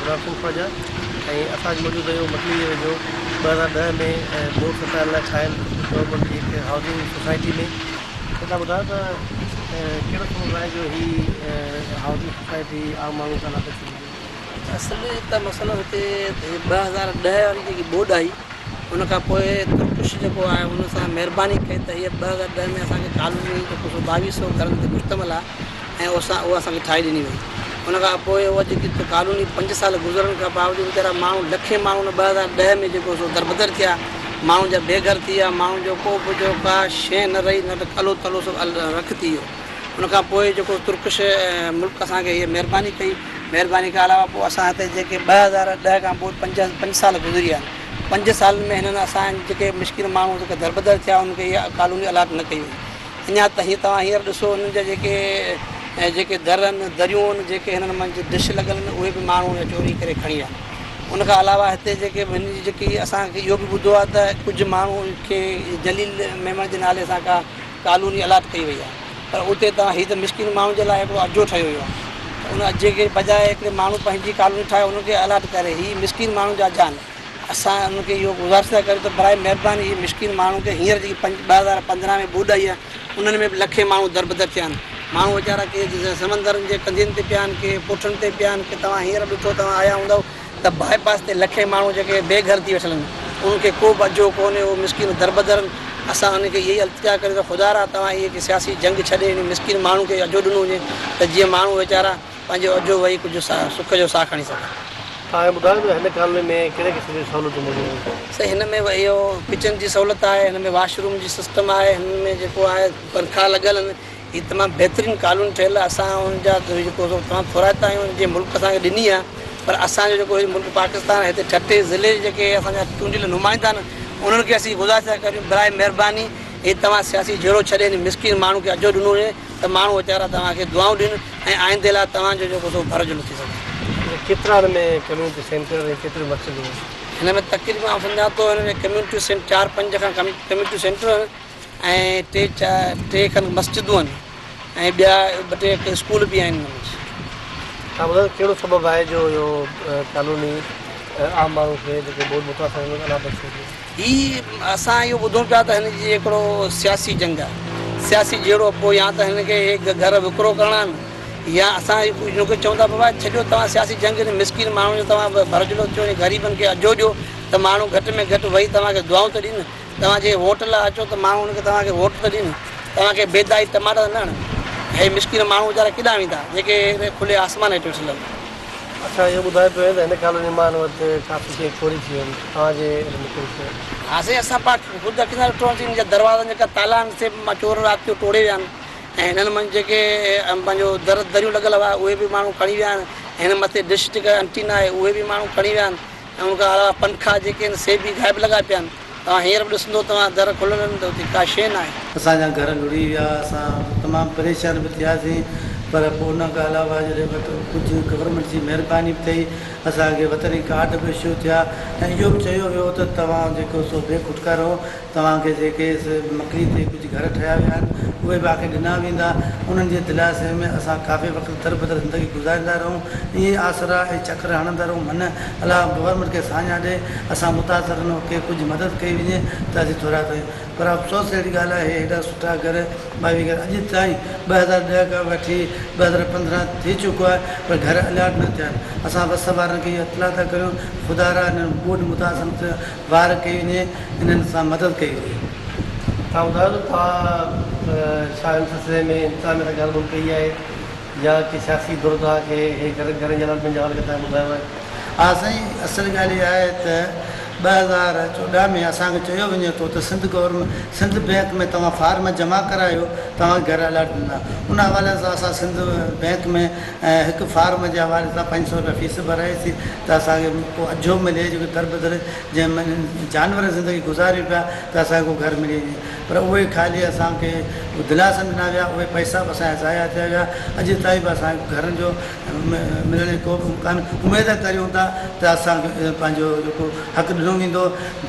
غلام حسين خواجه ۽ اسان اڄ موجود آهيون مڪلي جي ويجهو 2010 ۾ ٻوڏ ستايل لاء ٺاهيل گورنمينٽ جي هڪ هائوسنگ سوسائٽي ۾. تان ٻڌايو ته ڪهڙو سبب آهي جو هي هائوسنگ سوسائٽي عام ماڻهن کان لاڳو ٿي وئي آهي؟ اصل ۾ ته مسئلو هتي 2010 واري جيڪي ٻوڏ آئي ان کان پوء ترڪش جيڪو آهي ان سان مهرباني ڪئي ته هيء 2010 ۾ اسان کي ڪالوني جيڪو سو 22 سو گهرن تي مشتمل آهي ۽ اسان اها اسان کي ٺاهي ڏني وئي. ان کان پوء اها جيڪي ڪالوني پنج سال گذرڻ کان باوجود ويچارا ماڻهو لکين ماڻهو ان 2010 ۾ جيڪو سو دربدر ٿيا، ماڻهن جا بي گهر ٿي ويا، ماڻهن جو ڪو به جو ڪا شيء نه رهي نه ته ڪلو تلو سڀ رک ٿي ويو. ان کان پوء جيڪو ترڪش ملڪ اسان کي هيء مهرباني ڪئي، مهرباني کان علاوه پوء اسان هتي جيڪي 2010 کان پوء پنج سال گذري ويا آهن، پنج سالن ۾ هنن اسان جيڪي مسڪين ماڻهو جيڪي دربدر ٿيا انهن کي اها ڪالوني الاٽ نه ڪئي وئي. اڃا ته هي توهان هينئر ڏسو انهن جا جيڪي جيڪي در آهن، دريون آهن، جيڪي هنن منجهه ڊش لڳل آهن اهي به ماڻهو هن چوري ڪري کڻي ويا آهن. ان کان علاوه هتي جيڪي هن جي جيڪي اسان کي اهو به ٻڌو آهي ته ڪجهه ماڻهو کي جليل ميمڻ جي نالي سان ڪا ڪالوني الاٽ ڪئي وئي آهي پر اتي توهان هي ته مسڪين ماڻهن جي لاء هڪڙو اجهو ٺهيو ويو آهي ته ان اجهي کي بجاء هڪڙي ماڻهو پنهنجي ڪالوني ٺاهي ان کي الاٽ ڪري هي مسڪين ماڻهن جا اجها آهن. اسان انهن کي اهو گذارش ٿا ڪريون ته براء مهرباني اهي مسڪين ماڻهن کي هينئر جيڪي پنج 2015 ۾ ٻوڏ آئي آهي انهن ۾ به لکين ماڻهو دربدر ٿيا آهن ماڻهو ويچارا ڪي سمندرن جي ڪنڌين تي پيا آهن ڪي پوٺن تي پيا آهن ڪي توهان هينئر ڏٺو توهان آيا هوندؤ ته باء پاس تي لکين ماڻهو جيڪي بي گهر ٿي ويٺل آهن انهن کي ڪو به اجهو ڪونهي اهي مسڪين دربدر آهن اسان انهن کي اهي ئي التجا ڪريون ته خدا را توهان اهي سياسي جنگ ڇڏي انهن مسڪين ماڻهن کي اجهو ڏنو وڃي ته جيئن ماڻهو ويچارا پنهنجو اجهو وهي ڪجهه ساهه سک جو ساهه کڻي سگهن. توهان کي ٻڌايو ته هن ڪالوني ۾ ڪهڙي قسم جون سهولتون موجود آهن؟ سائين هن ۾ اهو ڪچن جي سهولت آهي، هن ۾ واش روم جي سسٽم آهي، هن ۾ جيڪو آهي پنکا لڳل آهن، هي تمام بهترين ڪالوني ٺهيل آهي، اسان ان جا جيڪو سو تمام ٿورائتا آهيون جنهن ملڪ اسان کي ڏني آهي پر اسان جو جيڪو هي ملڪ پاڪستان آهي هتي ٺٽي ضلعي جي جيڪي اسان جا چونڊيل نمائندا آهن انهن کي اسين گذارش ٿا ڪريون براء مهرباني هي توهان سياسي جهيڙو ڇڏي هن مسڪين ماڻهو کي اجهو ڏنو وڃي ته ماڻهو ويچارا توهان کي دعائون ڏين ۽ آئندي لاء توهان جو جيڪو سو ڀرجو نه ٿي سگهي. ڪيترا هن ۾ ڪميونٽي سينٽر ۽ ڪيتريون مسجدون آهن؟ هن ۾ تقريبن آئون سمجهان ٿو هن ۾ ڪميونٽي سينٽر چار پنج کن ڪميونٽي سينٽر آهن ۽ ٽي چار ٽي کن مسجدون آهن ۽ ٻيا ٻه ٽي اسڪول به آهن هن ۾. توهان ٻڌايو ڪهڙو سبب آهي جو اهو ڪالوني عام ماڻهن کي جيڪي ٻوڏ متاثر آهن الاٽ نه ٿي سگهي؟ هي اسان اهو ٻڌون پيا ته هن جي هڪڙو سياسي جنگ آهي، سياسي جهيڙو پوء يا ته هن کي هي گهر وڪرو ڪرڻا آهن يا اسان هن کي چئون ٿا بابا ڇڏيو توهان سياسي جنگ هن مسڪين ماڻهن جو توهان ڀرجهلو ٿيو ۽ غريبن کي اجهو ڏيو ته ماڻهو گهٽ ۾ گهٽ وهي توهان کي دعائون ته ڏين توهان جي ووٽ لاء اچو ته ماڻهو هن کي توهان کي ووٽ ته ڏين توهان کي بيدائي ٽماٽا ته نه هڻن هي مسڪين ماڻهو ويچارا ڪيڏانهن ويندا جيڪي کلي آسمان هيٺ ويٺل آهن. اڇا اهو ٻڌايو پيو ته هن ڪالوني مان هن وقت ڪافي شيون چوري ٿي ويون توهان جي ان ۾ ڪهڙي شيء. ها سائين اسان پاڻ خود اکين سان ڏٺو آهي ان جا دروازن جيڪا تالا آهن سي به چور رات جو ٽوڙي ويا آهن ۽ هنن منجهه جيڪي پنهنجو در دريون لڳل هئا اهي به ماڻهو کڻي ويا آهن هن مٿي ڊش جيڪا انٽينا آهي اهي به ماڻهو کڻي ويا آهن ۽ ان کان علاوه پنکا جيڪي آهن سي به غائب لڳا پيا آهن. توهان هينئر به ڏسندو توهان در کليل آهن ته اتي ڪا شيء ناهي. اسان جا گهر لڙهي ويا، اسان تمام پريشان به ٿياسين پر پوء ان کان علاوه جڏهن وقت ڪجهه گورنمينٽ جي مهرباني به ٿي اسان کي وطني ڪارڊ به اشو ٿيا ۽ اهو به چيو ويو ته توهان جيڪو سو بي کٽڪا رهو توهان کي جيڪي مڪلي تي ڪجهه گهر ٺهيا ويا آهن اهي به آخر ڏنا ويندا. انهن جي دلاسي ۾ اسان ڪافي وقت دربدر زندگي گذاريندا رهون ائين آسرا ۽ چڪر هڻندا رهون من الله گورنمينٽ کي ساڃاهه ڏي اسان متاثرن کي ڪجهه مدد ڪئي وڃي ته اسين ٿورائتا آهيون پر افسوس جهڙي ڳالهه آهي هيڏا سٺا گهر 22 گهر اڄ تائين 2010 کان وٺي 2015 ٿي چڪو آهي پر گهر الاٽ نه ٿيا آهن اسان وس وارن کي اهو اطلاع ٿا ڪريون خدارا انهن ٻوڏ متاثرن تي واهر ڪئي وڃي انهن سان مدد ڪئي وڃي. توهان ٻڌايو ته توهان ڇا ان سلسلي ۾ انتظاميه سان ڳالهه ٻولهه ڪئي آهي يا ڪي سياسي ڌر توهان کي هي گهر گهرن جي الاٽمينٽ جي حوالي کان توهان ٻڌايو آهي؟ ها سائين اصل ڳالهه اها آهي ته 2014 ۾ اسان کي چيو وڃي ٿو ته سنڌ گورنمينٽ سنڌ بئنڪ ۾ توهان فارم جمع ڪرايو توهان کي گهر الاٽ ڏيندا ان حوالي سان اسان سنڌ بئنڪ ۾ هڪ فارم جي حوالي سان 500 روپيا فيس ڀرائي سين ته اسان کي ڪو اجهو ملي جيڪو دربدر جنهن ۾ جانور زندگي گذاريون پيا ته اسان کي ڪو گهر ملي وڃي پر اهي خالي اسان کي دلاسا ڏنا ويا اهي پئسا به اسان جا ضايع ٿيا ويا اڄ تائين به اسان کي گهرن جو ملڻ جو ڪو به امڪان اميد ڪريون ٿا ته اسان کي پنهنجو جيڪو حق ڏنو ويندو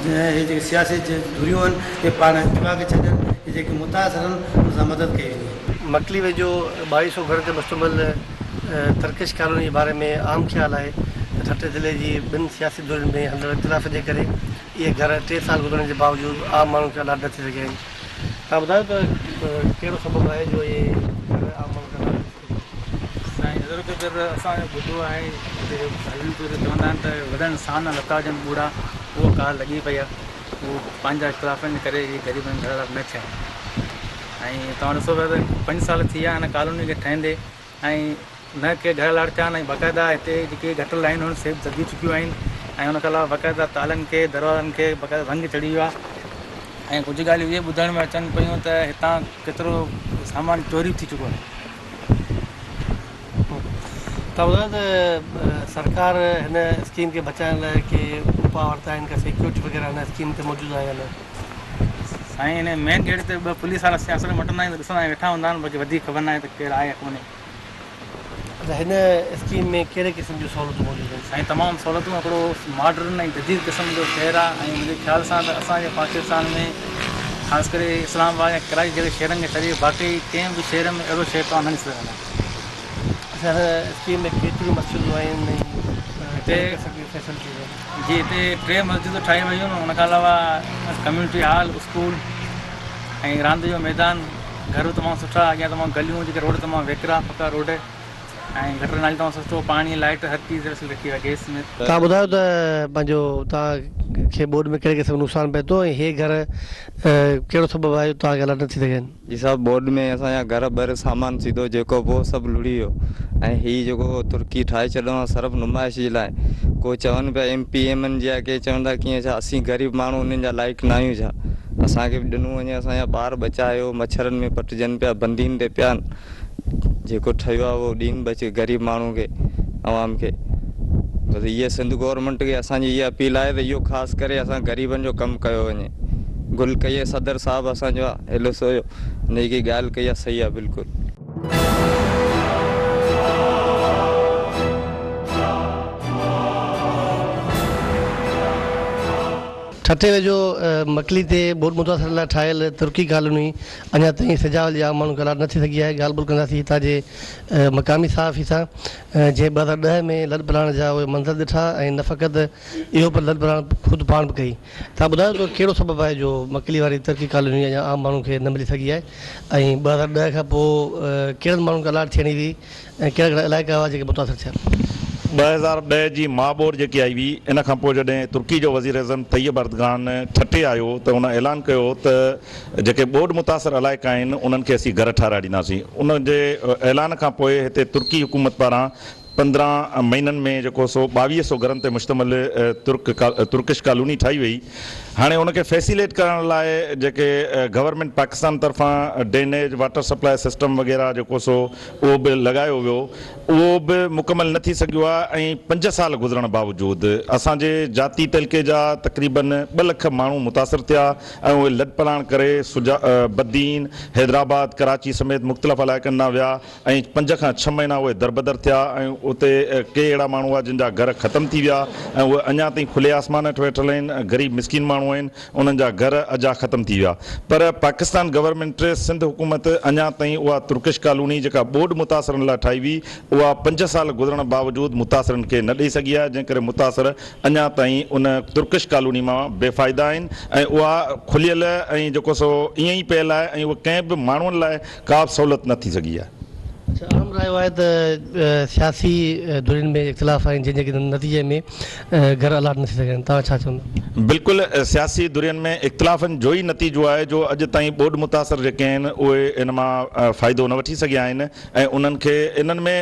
هي جيڪي سياسي ڌريون آهن اهي پاڻ اتفاق ڇڏين هي جيڪي متاثر آهن ان سان مدد ڪئي وڃي. مڪلي ويجهو 22 سو گهرن تي مشتمل ترڪش ڪالوني جي باري ۾ عام خيال آهي ته ٺٽي ضلعي جي ٻن سياسي ڌرين ۾ هلندڙ اختلاف جي ڪري اهي گهر ٽي سال گذرڻ جي باوجود عام ماڻهن کي الاٽ نه ٿي سگهيا آهن. توهان ٻڌايو ته ڪهڙو سبب آهي جو اهي گهر عام ماڻهن کي الاٽ نه ٿي سگهيا آهن؟ سائين حضرت پير اسان جو ٻڌو آهي هتي حضرت پير چوندا آهن ته وڏن سان لتاڙجن ٻوڙا اهو ڪار لڳي پئي آهي اهو پنهنجا اختلافن جي ڪري اهي غريبن گهر الاٽ نه ٿيا آهن ۽ توهان ڏسو پيا ته پنج سال ٿي ويا آهن ڪالوني کي ٺهندي ۽ نه ڪي گهر الاٽ ٿيا آهن ۽ باقاعده هتي جيڪي گٽر لائنون آهن سي به دٻجي چڪيون آهن ۽ ان کان علاوه باقاعده تالن کي دروازن کي باقاعده رنگ چڙهي ويو آهي ۽ ڪجهه ڳالهيون اهي ٻڌڻ ۾ اچن پيون ته هتان ڪيترو سامان چوري به ٿي چڪو آهي. توهان ٻڌايو ته سرڪار هن اسڪيم کي بچائڻ لاء ڪي اپاء ورتا آهن ڪا سيڪيورٽي وغيره هن اسڪيم تي موجود آهي يا نه؟ سائين هن مين گيٽ تي ٻه پوليس وارا سياست ۾ مٽندا آهن ته ڏسندا آهيون ويٺا هوندا آهن باقي وڌيڪ خبر ناهي ته ڪير آهي يا ڪونهي. اچا هن اسڪيم ۾ ڪهڙي قسم جون سهولتون موجود آهن؟ سائين تمام سهولتون هڪڙو ماڊرن ۽ جديد قسم جو شهر آهي ۽ منهنجي خيال سان ته اسان جي پاڪستان ۾ خاص ڪري اسلام آباد ۽ ڪراچي جهڙي شهرن کي ڇڏي باقي ڪنهن به شهر ۾ اهڙو شهر توهان نه ڏسي سگهندا. اچا هن اسڪيم ۾ ڪيتريون مسجدون آهن ۽ ڪهڙي قسم جون فيسلٽيز آهن؟ جي هتي ٽي مسجدون ٺاهيون ويون آهن ان کان علاوه ڪميونٽي هال، اسڪول ۽ راند جو ميدان، گهر به تمام سٺا اڳيان تمام گليون جيڪي روڊ تمام ويڪرا پڪا روڊ ۽ گٽر نالي تمام سستو پاڻي لائٽ هر چيز فيسلٽي رکي وئي گيس ۾. توهان ٻڌايو ته پنهنجو توهان کي ٻوڏ ۾ ڪهڙي قسم جو نقصان پهتو ۽ هي گهر ڪهڙو سبب آهي جو توهان کي الاٽ نه ٿي سگهيا آهن؟ جي صاحب ٻوڏ ۾ اسان جا گهر ٻر سامان سيڌو جيڪو به هو سڀ لڙهي ويو ۽ هي جيڪو ترڪي ٺاهي ڇڏيو آهي صرف نمائش جي لاء ڪو چون پيا ايم پي ايم اين جي آهي ڪي چون ٿا ڪيئن ڇا اسين غريب ماڻهو انهن جا لائق نه آهيون ڇا اسان کي به ڏنو وڃي اسان جا ٻار ٻچا آهيو مڇرن ۾ پٽجن پيا بندين تي پيا آهن جيڪو ٺهيو آهي اهو ڏين بچ غريب ماڻهو کي عوام کي بس اها سنڌ گورنمينٽ کي اسان جي اها اپيل آهي ته اهو خاص ڪري اسان غريبن جو ڪم ڪيو وڃي گل ڪئي صدر صاحب اسان جو ايلو سويو هن جيڪي ڳالهه ڪئي آ صحيح آ بلڪل. ٺٽي ويجهو مڪلي تي ٻوڏ متاثرن لاء ٺاهيل ترڪي ڪالوني اڃا تائين سجاول جي عام ماڻهن کي الاٽ نه ٿي سگهي آهي، ڳالهه ٻولهه ڪنداسين هتان جي مقامي صحافي سان جنهن 2010 ۾ لڏپلاڻ جا اهي منظر ڏٺا ۽ نه فقط اهو پر لڏپلاڻ خود پاڻ به ڪئي. توهان ٻڌايو ته ڪهڙو سبب آهي جو مڪلي واري ترڪي ڪالوني اڃا عام ماڻهن کي نه ملي سگهي آهي ۽ 2010 کان پوء ڪهڙن ماڻهن کي الاٽ ٿيڻي هئي ۽ ڪهڙا ڪهڙا علائقا هئا جيڪي متاثر ٿيا؟ 2010 جي مها ٻوڏ جيڪي آئي هئي ان کان پوء جڏهن ترڪي جو وزيراعظم طيب اردگان ٺٽي آيو ته ان اعلان ڪيو ته جيڪي ٻوڏ متاثر علائقا آهن انهن کي اسين گهر ٺهرائي ڏينداسين ان جي اعلان کان پوء هتي ترڪي حڪومت پاران 15 مهينن ۾ جيڪو سو ٻاويهه سو گهرن تي مشتمل ترڪ ترڪش ڪالوني ٺاهي وئي. هاڻي ان کي فيسيليٽ ڪرڻ لاء جيڪي گورنمينٽ پاڪستان طرفان ڊينيج، واٽر سپلاء سسٽم وغيره جيڪو سو اهو به لڳايو ويو اهو به مڪمل نه ٿي سگهيو آهي ۽ پنج سال گذرڻ باوجود اسان جي جاتي تعلقي جا تقريبن ٻه لک ماڻهو متاثر ٿيا ۽ اهي لڏپلاڻ ڪري سجا بدين، حيدرآباد، ڪراچي سميت مختلف علائقن ڏانهن ويا. ۽ پنج کان ڇهه مهينا اهي دربدر ٿيا ۽ اتي ڪي اهڙا ماڻهو هئا جن جا گهر ختم ٿي ويا ۽ اهي اڃا تائين کلي آسمان هيٺ ويٺل آهن غريب مسڪين ماڻهو آهن انهن جا گهر اجها ختم ٿي ويا پر پاڪستان گورنمينٽ سنڌ حڪومت اڃا تائين اها ترڪش ڪالوني جيڪا ٻوڏ متاثرن لاء ٺاهي هئي اها پنج سال گذرڻ باوجود متاثرن کي نه ڏئي سگهي آهي جنهن ڪري متاثر اڃا تائين ان ترڪش ڪالوني مان بي فائدا آهن ۽ اها کليل ۽ جيڪو سو ائين ئي پيل آهي ۽ اها ڪنهن به ماڻهن لاء ڪا به سهولت نه ٿي سگهي آهي. اڇا عام رايو آهي ته سياسي ڌرين ۾ اختلاف آهن جنهن جي نتيجي ۾ گهر الاٽ نه ٿي سگهيا آهن توهان ڇا چوندا؟ بلڪل سياسي ڌرين ۾ اختلافن جو ئي نتيجو آهي جو اڄ تائين ٻوڏ متاثر جيڪي آهن اهي ان مان فائدو نه وٺي سگهيا آهن ۽ انهن کي انهن ۾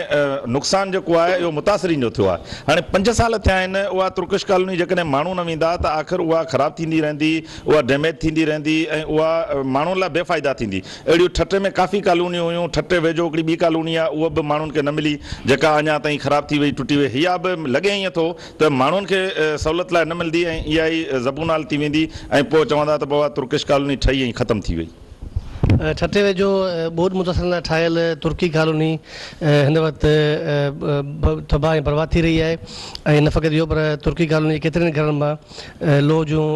نقصان جيڪو آهي اهو متاثرين جو ٿيو آهي هاڻي پنج سال ٿيا آهن اها ترڪش ڪالوني جيڪڏهن ماڻهو نه ويندا ته آخر اها خراب ٿيندي رهندي اها ڊيميج ٿيندي رهندي ۽ اها ماڻهن لاء بي فائده ٿيندي اهڙيون ٺٽي ۾ ڪافي ڪالونيون هيون ٺٽي ويجهو هڪڙي ٻي ڪالوني آهي اها به ماڻهن کي نه ملي جيڪا اڃا تائين خراب ٿي وئي ٽٽي وئي اها به لڳي ائين ٿو ته ماڻهن کي سهولت لاء نه ملندي ۽ اها ئي زبون حال ٿي ويندي ۽ پوء چوندا ته بابا ترڪش ڪالوني ٺهي ۽ ختم ٿي وئي. ٺٽي ويجهو ٻوڏ متاثرن لاء ٺاهيل ترڪي ڪالوني هن وقت تباهه ۽ برباد ٿي رهي آهي ۽ نه فقط اهو پر ترڪي ڪالوني جي ڪيترن ئي گهرن مان لوهه جون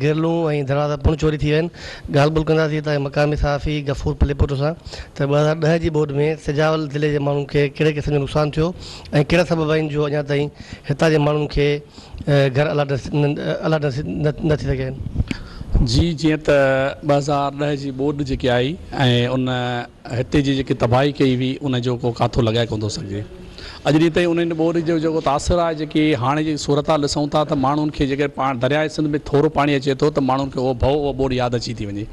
گرلون ۽ دروازا پڻ چوري ٿي ويا آهن. ڳالهه ٻولهه ڪنداسين هتان جي مقامي صحافي غفور پليپوٽو سان ته 2010 جي ٻوڏ ۾ سجاول ضلعي جي ماڻهن کي ڪهڙي قسم جو نقصان ٿيو ۽ ڪهڙا سبب آهن جو اڃا تائين هتان جي ماڻهن کي گهر الاٽ نه ٿي سگهيا آهن. جي جيئن ته 2010 جي ٻوڏ جيڪي آئي ۽ ان هتي جي جيڪي تباهي ڪئي هئي ان جو ڪو ڪاٿو لڳائي ڪونه ٿو سگهجي. اڄ ڏينهن تائين انهن ٻوڏ جو جيڪو تاثر آهي جيڪي هاڻي جي صورتحال ڏسون ٿا ته ماڻهن کي جيڪڏهن پاڻ درياء سنڌ ۾ ٿورو پاڻي اچي ٿو ته ماڻهن کي اهو ڀؤ اهو ٻوڏ ياد اچي ٿي وڃي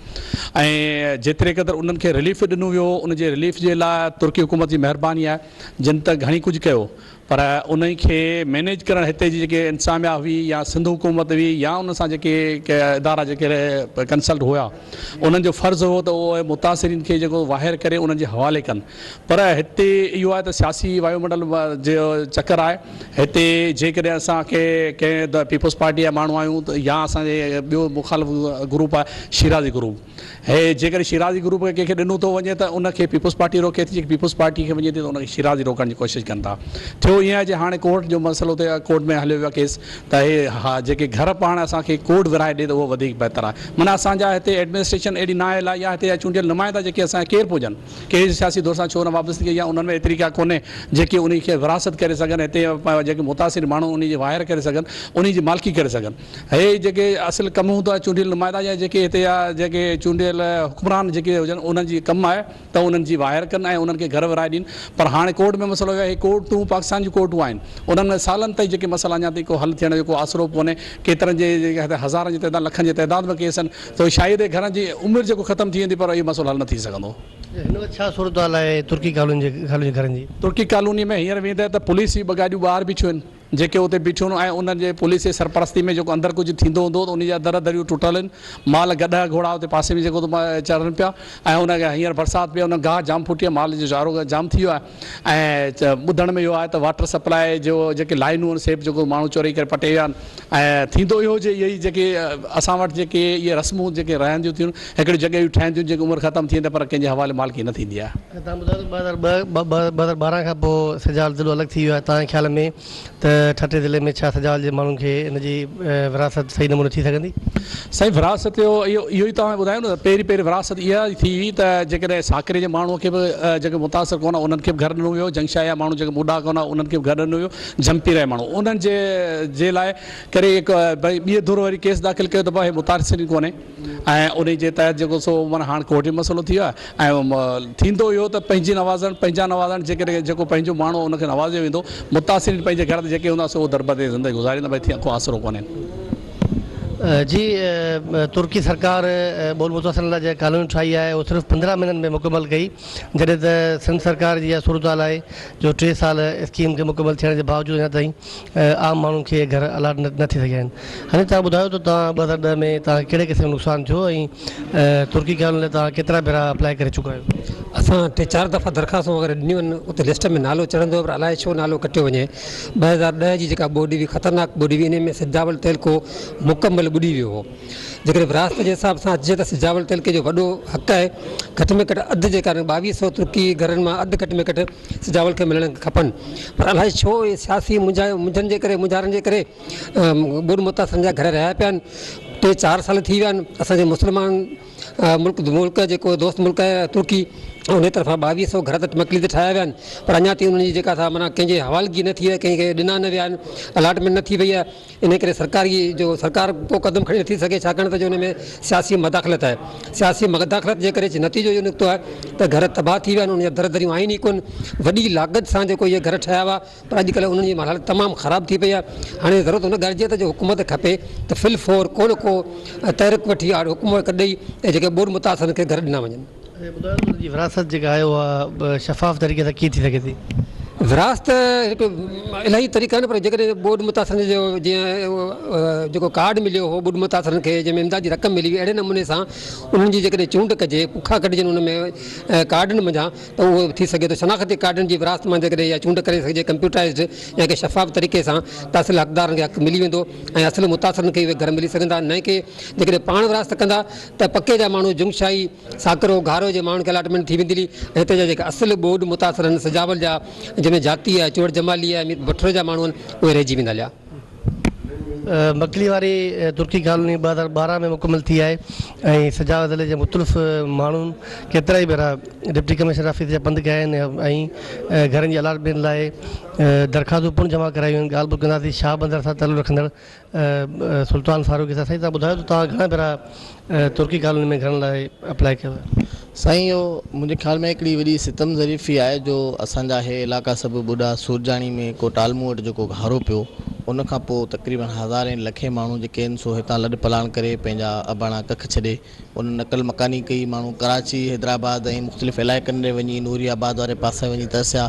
۽ جيتري قدر انهن کي رليف ڏنو ويو ان جي رليف جي لاء ترڪي حڪومت جي مهرباني آهي جن ته گهڻي ڪجهه ڪيو پر انهي کي مينيج ڪرڻ هتي جي جيڪي انتظاميا هئي يا سنڌ حڪومت هئي يا ان سان جيڪي ادارا جيڪي ڪنسلٽ هيا انهن جو فرض هو ته اهي متاثرين کي جيڪو واهر ڪري انهن جي حوالي ڪن پر هتي اهو آهي ته سياسي وايومنڊل جو چڪر آهي هتي جيڪڏهن اسان کي ڪنهن پيپلز پارٽي جا ماڻهو آهيون ته يا اسان جي ٻيو مخالف گروپ آهي شيرازي گروپ هي جيڪڏهن شيرازي گروپ کي ڪنهن کي ڏنو ٿو وڃي ته ان کي پيپلز پارٽي روڪي ٿي جيڪڏهن پيپلز پارٽي کي وڃي ٿي ته ان کي شيرازي روڪڻ جي ڪوشش ڪن ٿا. ٿيو ائين آهي جي هاڻي ڪورٽ جو مسئلو ٿيو آهي ڪورٽ ۾ هليو ويو آهي ڪيس ته هي ها جيڪي گهر پاڻ اسان کي ڪورٽ ورهائي ڏي ته اهو وڌيڪ بهتر آهي معنيٰ اسان جا هتي ايڊمنسٽريشن اهڙي نااهل آهي يا هتي جا چونڊيل نمائندا جيڪي اسان جا ڪير پوڄن ڪهڙي سياسي ڌر سان ڇو نه وابستگي يا انهن ۾ ايتري ڪا ڪونهي جيڪي انهي کي وراثت ڪري سگهن هتي جيڪي متاثر ماڻهو انهي جي واهر ڪري سگهن انهي جي مالڪي ڪري سگهن. هي جيڪي اصل ڪم هوندو آهي چونڊيل نمائندا يا جيڪي هتي جا جيڪي چونڊيل حڪمران جيڪي هجن انهن جي ڪم آهي ته انهن جي واهر ڪن ۽ انهن کي گهر ورهائي ڏين پر هاڻي ڪورٽ ۾ مسئلو اهو آهي هي ڪورٽون پاڪستان جون ڪورٽون آهن انهن ۾ سالن تائين جيڪي مسئلا اڃا تائين ڪو حل ٿيڻ جو ڪو آسرو به ڪونهي ڪيترن جي هتي هزارن جي تعداد لکن جي تعداد ۾ ڪيس آهن ته شايد هي گهرن جي عمر جيڪو ختم ٿي ويندي پر اهو مسئلو حل نه ٿي سگهندو. هن وقت ڇا صورتحال آهي ترڪي ڪالوني جي گهرن جي؟ ترڪي ڪالوني ۾ هينئر ويندي ته پوليس جي ٻه گاڏيون ٻاهر بيٺيون آهن. جيڪي اتي بيٺيون آهن ۽ انهن جي پوليس جي سرپرستي ۾ جيڪو اندر ڪجهه ٿيندو هوندو ته انهي جا در دريون ٽٽل آهن مال گڏهه گهوڙا اتي پاسي ۾ جيڪو چرن پيا ۽ ان کي هينئر برسات پئي ان گاهه جام ڦٽي آهي مال جو چارو جام ٿي ويو آهي ۽ ٻڌڻ ۾ اهو آهي ته واٽر سپلاء جو جيڪي لائنون آهن سي به جيڪو ماڻهو چوري ڪري پٽي ويا آهن ۽ ٿيندو اهو جي اهي جيڪي اسان وٽ جيڪي اهي رسمون جيڪي رهنديون ٿيون هڪڙيون جڳهيون ٺهن ٿيون جيڪي عمر ختم ٿي ويندي پر ڪنهن جي حوالي مالڪي نه ٿيندي آهي. توهان ٻڌايو ته 2002 2012 کان پوء سجاول ضلعو الڳ ٿي ويو آهي توهان جي خيال ۾ ته ٺٽي ضلعي ۾ ڇا سجاول جي ماڻهن کي ان جي ورهاست صحيح نموني ٿي سگهندي؟ سائين ورهاست جو اهو اهو ئي توهان ٻڌايو نه ته پهرين پهرين ورهاست اها ٿي هئي ته جيڪڏهن ساڪري جي ماڻهو کي به جيڪي متاثر ڪونه انهن کي به گهر ڏنو ويو جنگشاهي جا ماڻهو جيڪي ٻوڏا ڪونه انهن کي به گهر ڏنو ويو جهمپير جا ماڻهو انهن جي جي لاء ڪري هڪ ڀئي ٻي ڌر وري ڪيس داخل ڪيو ته ڀئي هي متاثر ئي ڪونهي ۽ انهي جي تحت جيڪو سو معنيٰ هاڻ ڪورٽ جو مسئلو ٿي ويو آهي ۽ ٿيندو اهو ته پنهنجي نوازڻ پنهنجا نوازڻ جيڪڏهن جيڪو پنهنجو ماڻهو ان کي نوازيو ويندو متاثرين پنهنجي گهر تي جيڪي هوندا سو اهو دربدري زندگي گذاريندا ڀئي ٿي ڪو آسرو ڪونهي. جي ترڪي سرڪار ٻوڏ متاثرن لاء جيڪا ڪالوني ٺاهي آهي اهو صرف 15 مهينن ۾ مڪمل ڪئي جڏهن ته سنڌ سرڪار جي اها صورتحال آهي جو ٽي سال اسڪيم کي مڪمل ٿيڻ جي باوجود اڃا تائين عام ماڻهن کي گهر الاٽ نه ٿي سگهيا آهن. هاڻي توهان ٻڌايو ته توهان 2010 ۾ توهان کي ڪهڙي قسم جو نقصان ٿيو ۽ ترڪي ڪالوني لاء توهان ڪيترا ڀيرا اپلائي ڪري چڪا آهيو؟ اسان ٽي چار دفعا درخواستون وغيره ڏنيون آهن اتي لسٽ ۾ نالو چڙهندو هو پر الائي ڇو نالو ڪٽيو وڃي. 2010 جي جيڪا ٻوڏ هئي خطرناڪ ٻوڏ هئي انهي ۾ سجاول تعلقو مڪمل ٻڏي ويو هو. جيڪڏهن وراثت جي حساب سان اچجي ته سجاول تعلقي جو وڏو حق آهي گهٽ ۾ گهٽ اڌ جيڪا ٻاويهه سئو ترڪي گهرن مان اڌ گهٽ ۾ گهٽ سجاول کي ملڻ کپن پر الائي ڇو اهي سياسي منجهن جي ڪري مونجهارن جي ڪري ٻوڏ متاثرن جا گهر رهيا پيا آهن ٽي چار سال ٿي ويا آهن اسان جي مسلمان ملڪ ملڪ جيڪو دوست ملڪ آهي ترڪي ان طرفان ٻاويهه سو گهر ته مڪلي تي ٺاهيا ويا آهن پر اڃا تائين انهن جي جيڪا سا معنيٰ ڪنهن جي حوالگي نه ٿي آهي ڪنهن کي ڏنا نه ويا آهن الاٽمينٽ نه ٿي وئي آهي انهيء ڪري سرڪاري جو سرڪار ڪو قدم کڻي نٿي سگهي ڇاڪاڻ ته جو ان ۾ سياسي مداخلت آهي. سياسي مداخلت جي ڪري نتيجو اهو نڪتو آهي ته گهر تباهه ٿي ويا آهن انهن جا در دريون آهن ئي ڪونه. وڏي لاڳت سان جيڪو اهي گهر ٺهيا هئا پر اڄڪلهه انهن جي حالت تمام خراب ٿي پئي آهي. هاڻي ضرورت ان ڳالهه جي آهي ته جو حڪومت کپي ته في الفور ڪو نه ڪو تحرڪ وٺي حڪم ڏئي ۽ جيڪي ٻوڏ متاثرن کي گهر ڏنا وڃن. ٻڌايو ته ان جي وراثت جيڪا آهي اها شفاف طريقي سان ڪيئن ٿي سگهي ٿي؟ ورهاست هڪ الاهي طريقا آهن پر جيڪڏهن ٻوڏ متاثرن جو جيئن جيڪو ڪارڊ مليو هو ٻوڏ متاثرن کي جنهن ۾ امدادي رقم ملي هئي اهڙي نموني سان انهن جي جيڪڏهن چونڊ ڪجي پکا ڪڍجن ان ۾ ڪارڊن منجهان ته اهو ٿي سگهي ٿو شناختي ڪارڊن جي ورهاست مان جيڪڏهن اها چونڊ ڪري سگهجي ڪمپيوٽرائزڊ يا ڪنهن شفاف طريقي سان ته اصل حقدارن کي حق ملي ويندو ۽ اصل متاثرن کي اهي گهر ملي سگهندا نه ڪي جيڪڏهن پاڻ ورهاست ڪندا ته پڪي جا ماڻهو جنگشاهي ساڪرو گهارو جي ماڻهن کي الاٽمينٽ ٿي ويندي ۽ هتي جا جيڪي اصل ٻوڏ متاثر آهن سجاول جا جنهن ۾ جاتي آهي چوڙ جمالي آهي مير بٺڙو جا ماڻهو آهن اهي رهجي ويندا هليا. مڪلي واري ترڪي ڪالوني 2012 ۾ مڪمل ٿي آهي ۽ سجاول ضلعي جي مختلف ماڻهن ڪيترائي ڀيرا ڊپٽي ڪمشنر آفيس جا پنڌ ڪيا آهن ۽ گهرن جي الاٽمينٽ لاء درخواستون پڻ جمع ڪرايون آهن ڳالهه ٻولهه ڪنداسين شاهه بندر سان تعلق رکندڙ سلطان فاروقي صاحب سائين توهان ٻڌايو ته توهان گهڻا ڀيرا ترڪي ڪالوني ۾ گهرن لاء اپلائي ڪيو آهي؟ سائين اهو منهنجي خيال ۾ هڪڙي وڏي ستم ظريفي آهي جو اسان جا هي علائقا سڀ ٻڏا سورجاڻي ۾ ڪو ٽالمون وٽ جيڪو گهارو پيو ان کان پوء تقريبن هزارين لکين ماڻهو جيڪي آهن سو هتان لڏ پلاڻ ڪري پنهنجا اباڻا ڪک ڇڏي ان نقل مڪاني ڪئي ماڻهو ڪراچي حيدرآباد ۽ مختلف علائقن ڏي وڃي نوري آباد واري پاسي وڃي ترسيا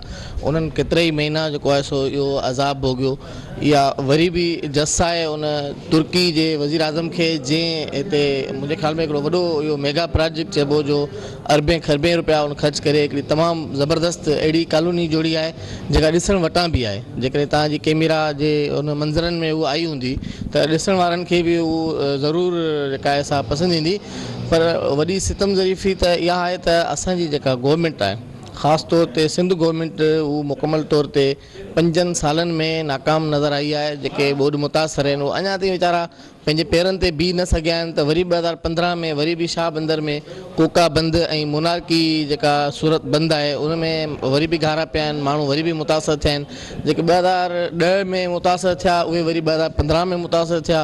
انهن ڪيترا ئي مهينا جيڪو آهي سو اهو عذاب ڀوڳيو اها وري به جس آهي ان ترڪي جي وزيراعظم کي جنهن هتي منهنجي خيال ۾ هڪڙو وڏو اهو ميگا پراجيڪٽ چئبو جو اربين کربين روپيا ان خرچ ڪري هڪڙي تمام زبردست اهڙي ڪالوني جوڙي آهي جيڪا ڏسڻ وٽان به آهي جيڪڏهن توهان جي ڪيميرا جي ان منظرن ۾ اهو آئي هوندي ته ڏسڻ وارن کي به اهو ضرور جيڪا آهي سا پسند ايندي پر وڏي ستم ظريفي ته اها آهي ته اسان جي جيڪا گورنمينٽ آهي خاص طور تي سنڌ گورنمينٽ اهو مڪمل طور تي پنجن سالن ۾ ناڪام نظر آئي آهي جيڪي ٻوڏ متاثر آهن اهي اڃا تائين ويچارا پنهنجي پيرن تي بيهي نه سگهيا آهن ته وري 2015 ۾ وري به شاهه بندر ۾ ڪوڪا بند ۽ مونارڪي جيڪا صورت بند آهي ان ۾ وري به گهارا پيا آهن ماڻهو وري به متاثر ٿيا آهن جيڪي 2010 ۾ متاثر ٿيا اهي وري 2015 ۾ متاثر ٿيا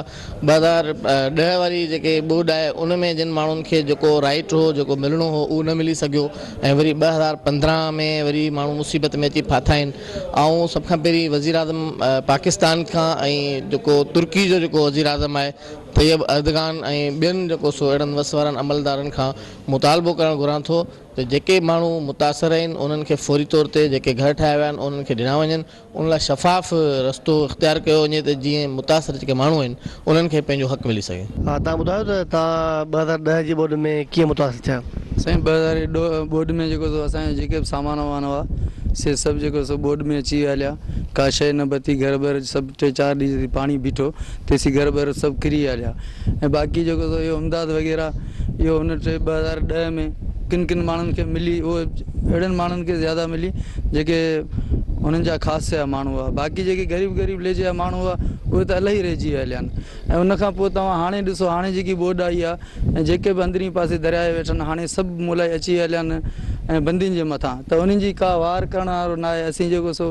2010 واري جيڪي ٻوڏ آهي ان ۾ جن ماڻهن کي جيڪو رائيٽ هو جيڪو ملڻو هو اهو نه ملي سگهيو ۽ وري 2015 ۾ وري ماڻهو مصيبت ۾ اچي ڦاٿا آهن آئون سڀ کان پهرين وزيراعظم پاڪستان کان ۽ جيڪو ترڪي جو جيڪو وزيراعظم آهي طيب اردگان ۽ ٻين جيڪو سو اهڙن وس وارن عملدارن کان مطالبو ڪرڻ گهران ٿو ته جيڪي ماڻهو متاثر آهن انهن کي فوري طور تي جيڪي گهر ٺاهيا ويا آهن انهن کي ڏنا وڃن ان لاء شفاف رستو اختيار ڪيو وڃي ته جيئن متاثر جيڪي ماڻهو آهن انهن کي پنهنجو حق ملي سگهي. ها توهان ٻڌايو ته توهان 2010 جي ٻوڏ ۾ ڪيئن متاثر ٿيا؟ سائين 2010 ٻوڏ ۾ جيڪو سو اسان جا جيڪي به سامان وامان هئا سي سڀ جيڪو سو ٻوڏ ۾ اچي ويا هليا ڪا شيء نه بتي گهر ٻر سڀ ٽي چار ڏينهن جيتري پاڻي بيٺو تيسين گهر ٻر سڀ ڪري ويا هليا ۽ باقي جيڪو سو اهو امداد وغيره اهو هن ٽي 2010 ۾ ڪن ڪن ماڻهن کي ملي اهو اهڙن ماڻهن کي زياده ملي جيڪي انهن جا خاص جا ماڻهو هئا باقي جيڪي غريب غريب ليجي جا ماڻهو هئا اهي ته الاهي رهجي ويا هليا آهن ۽ ان کان پوء توهان هاڻي ڏسو هاڻي جيڪي ٻوڏ آئي آهي ۽ جيڪي به اندرين پاسي درياء ويٺا آهن هاڻي سڀ مولائي اچي ويا هليا آهن ۽ بندين جي مٿان ته انهن جي ڪا واهر ڪرڻ وارو ناهي اسين جيڪو سو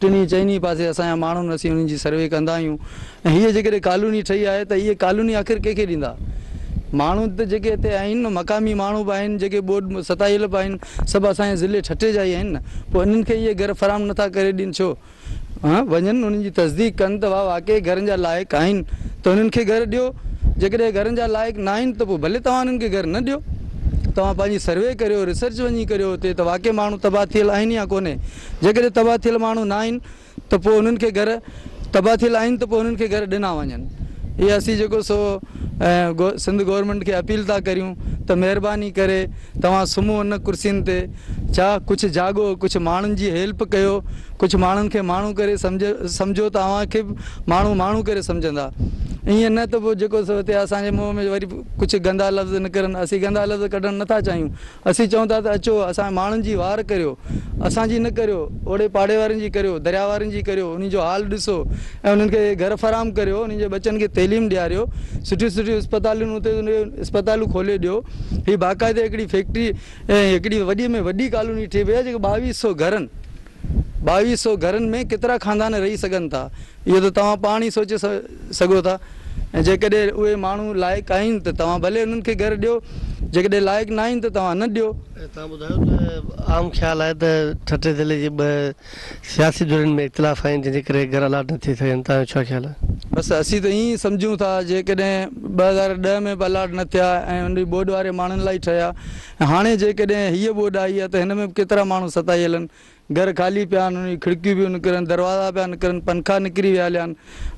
ٽنهي چئني پاسي اسان جا ماڻهو آهن اسين انهن جي سروي ڪندا آهيون ۽ هيء جيڪڏهن ڪالوني ٺهي آهي ته هيء ڪالوني آخر ڪنهن کي ڏيندا؟ ماڻهو ته جيڪي هتي آهن نه مقامي ماڻهو به آهن جيڪي ٻوڏ ستايل به آهن سڀ اسان جي ضلعي ٺٽي جا ئي آهن نه پوء انهن کي اهي گهر فراهم نٿا ڪري ڏين ڇو؟ وڃن انهن جي تصديق ڪن ته واهه واقعي گهرن جا لائق آهن ته انهن کي گهر ڏيو جيڪڏهن گهرن جا لائق نه آهن ته پوء ڀلي توهان انهن کي گهر نه ڏيو توهان پنهنجي سروي ڪريو ريسرچ وڃي ڪريو اتي ته واقعي ماڻهو تباهه ٿيل آهن يا ڪونهي جيڪڏهن تباهه ٿيل ماڻهو نه آهن ته پوء انهن کي گهر تباهه ٿيل آهن ته پوء انهن کي گهر ڏنا وڃن. اهي اسين جيڪو سو سنڌ گورنمينٽ کي اپيل ٿا ڪريون ته مهرباني ڪري توهان سمهو ان ڪرسين تي ڇا ڪجهه جاڳو ڪجهه ماڻهن جي هيلپ ڪيو ڪجهه ماڻهن کي ماڻهو ڪري سمجهو ته اوهان کي به ماڻهو ماڻهو ڪري سمجهندا ائين نه ته پوء جيڪو سو هتي اسان جي منهن ۾ وري ڪجهه گندا لفظ نڪرن اسين گندا لفظ ڪڍڻ نٿا چاهيون اسين چئون ٿا ته اچو اسان ماڻهن جي واهر ڪريو، اسان جي نه ڪريو، اوڙي پاڙي وارن جي ڪريو، درياء وارن جي ڪريو، انهن جو حال ڏسو ۽ انهن کي گهر فراهم ڪريو، انهن جي ٻچن کي تعليم ڏياريو، سٺيون سٺيون اسپتالون اتي اسپتالون کولي ڏيو، هي باقاعدي هڪڙي فيڪٽري ۽ هڪڙي وڏي ۾ وڏي ڪالوني ٺهي پئي آهي جيڪي ٻاويهه سو گهرن ٻاويهه سو گهرن ۾ ڪيترا خاندان رهي سگهن ٿا اهو ته توهان پاڻ ئي سوچي سگهو ٿا ۽ جيڪڏهن اهي ماڻهو لائق آهن ته توهان ڀلي انهن کي گهر ڏيو جيڪڏهن لائق نه آهن ته توهان نه ڏيو. توهان ٻڌايو ته عام خيال آهي ته ٺٽي ضلعي جي ٻه سياسي ڌرين ۾ اختلاف آهن جنهن جي ڪري گهر الاٽ نه ٿي سگهن توهان جو ڇا خيال آهي؟ بس اسين ته ائين ئي سمجهون ٿا جيڪڏهن 2010 ۾ به الاٽ نه ٿيا ۽ ان ٻوڏ واري ماڻهن لاء ئي ٺهيا ۽ هاڻي جيڪڏهن هيء ٻوڏ آئي آهي ته هن ۾ به ڪيترا ماڻهو ستايل آهن. گهر خالي پيا آهن، انهن جون کڙڪيون پيون نڪرن، دروازا پيا نڪرن، پنکا نڪري ويا هليا آهن،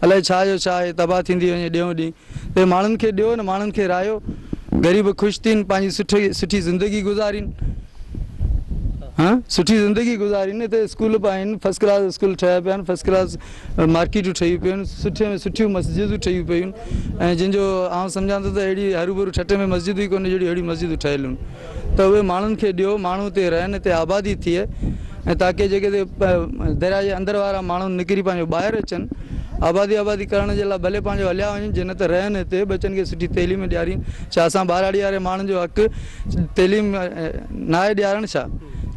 الائي ڇا جو ڇا آهي، تباهه ٿيندي وڃي ڏينهون ڏينهن. ته ماڻهن کي ڏيو نه ماڻهن کي رهايو، غريب خوش ٿين، پنهنجي سٺي سٺي زندگي گذارين. ها سٺي زندگي گذارين، هتي اسڪول به آهن، فرسٽ ڪلاس اسڪول ٺهيا پيا آهن، فرسٽ ڪلاس مارڪيٽون ٺهي پيون آهن، سٺي ۾ سٺيون مسجدون ٺهي پيون آهن ۽ جن جو آئون سمجهان ٿو ته اهڙي هروڀرو ٺٽي ۾ مسجد ئي ڪونهي جهڙيون اهڙيون مسجدون ٺهيل هن ته اهي ماڻهن کي ڏيو ماڻهو اتي رهن اتي آبادي ٿئي ۽ تاڪي جيڪي درياء جي اندر وارا ماڻهو نڪري پنهنجو ٻاهر اچن آبادي آبادي ڪرڻ جي لاء ڀلي پنهنجو هليا وڃن جي نه ته رهن هتي ٻچن کي سٺي تعليم ڏيارين ڇا اسان ٻهراڙي واري ماڻهن جو حق تعليم ناهي ڏيارڻ ڇا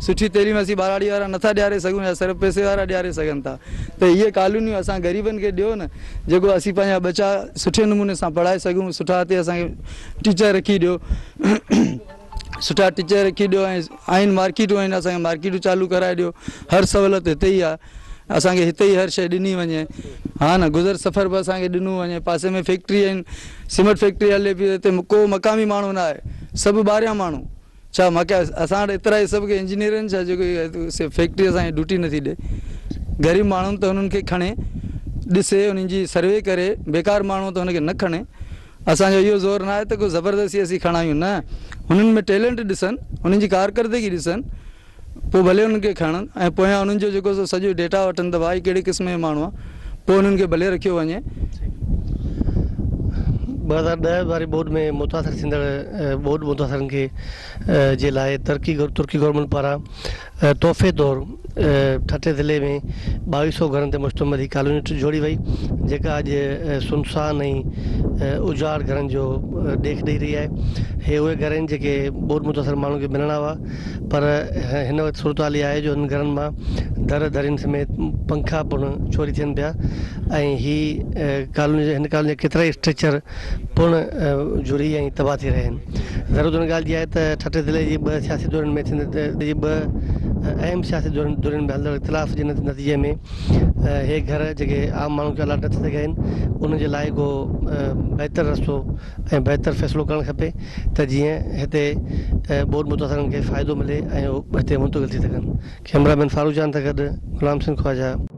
سٺي تعليم اسين ٻهراڙي وارا نٿا ڏياري سگهون يا صرف پئسي وارا ڏياري سگهن ٿا ته اهي ڪالونيون اسان غريبن کي ڏيو نه جيڪو اسين پنهنجا ٻچا سٺي نموني سان پڙهائي سگهون سٺا هتي اسان کي ٽيچر رکي ڏيو سٺا ٽيچر رکي ڏيو ۽ آهن مارڪيٽون آهن اسان کي مارڪيٽون چالو ڪرائي ڏيو هر سهولت هتي ئي آهي اسان کي هتي ئي هر شيء ڏني وڃي ها نه گذر سفر به اسان کي ڏنو وڃي پاسي ۾ فيڪٽري آهن سيمنٽ فيڪٽري هلي پئي هتي ڪو مقامي ماڻهو نه آهي سڀ ٻاهريان ماڻهو ڇا مکي اسان وٽ ايترا ئي سڀ ڪي انجنيئر آهن ڇا جيڪو فيڪٽري اسان کي ڊيوٽي نٿي ڏي غريب ماڻهن ته انهن کي کڻي ڏسي انهن جي سروي ڪري بيڪار ماڻهو ته ان کي نه کڻي اسان جو اهو زور نه آهي ته ڪو زبردستي اسين کڻايون نه هنن ۾ ٽيلنٽ ڏسن انهن جي ڪارڪردگي ڏسن پوء ڀلي انهن کي کڻن ۽ پويان انهن جو جيڪو سو سڄو ڊيٽا وٺن ته ڀائي ڪهڙي قسم جو ماڻهو آهي پوء انهن کي ڀلي رکيو وڃي. 2010 واري ٻوڏ ۾ متاثر ٿيندڙ ٻوڏ متاثرن کي جي لاء ترڪي ترڪي گورنمينٽ پاران تحفي طور ٺٽي ضلعي ۾ ٻاويهه سئو گهرن تي مشتمل هي ڪالوني جوڙي وئي جيڪا اڄ سنسان ۽ اجاڙ گهرن جو ڏيک ڏئي رهي آهي. هي اهي گهر آهن جيڪي ٻوڏ متاثر ماڻهن کي ملڻا هئا پر هن وقت صورتحال اها آهي جو هنن گهرن مان در درين سميت پنکا پڻ چوري ٿين پيا ۽ هي ڪالوني هن ڪالوني جا ڪيترائي اسٽرڪچر پڻ جڙي ۽ تباهه ٿي رهيا آهن. ضرورت ان ڳالهه جي آهي ته ٺٽي ضلعي جي ٻه سياسي ڌرين ۾ ٿيندڙ جي ٻه اهم سياسي ڌرين ۾ هلندڙ اختلاف جي نتيجي ۾ هي گهر جيڪي عام ماڻهن کي الاٽ نه ٿي سگهيا آهن انهن جي لاء ڪو بهتر رستو ۽ بهتر فيصلو ڪرڻ کپي ته جيئن هتي ٻوڏ متاثرن کي فائدو ملي ۽ هو هتي منتقل ٿي سگهن. ڪئميرا مين فاروق جان سان گڏ غلام حسين خواجه.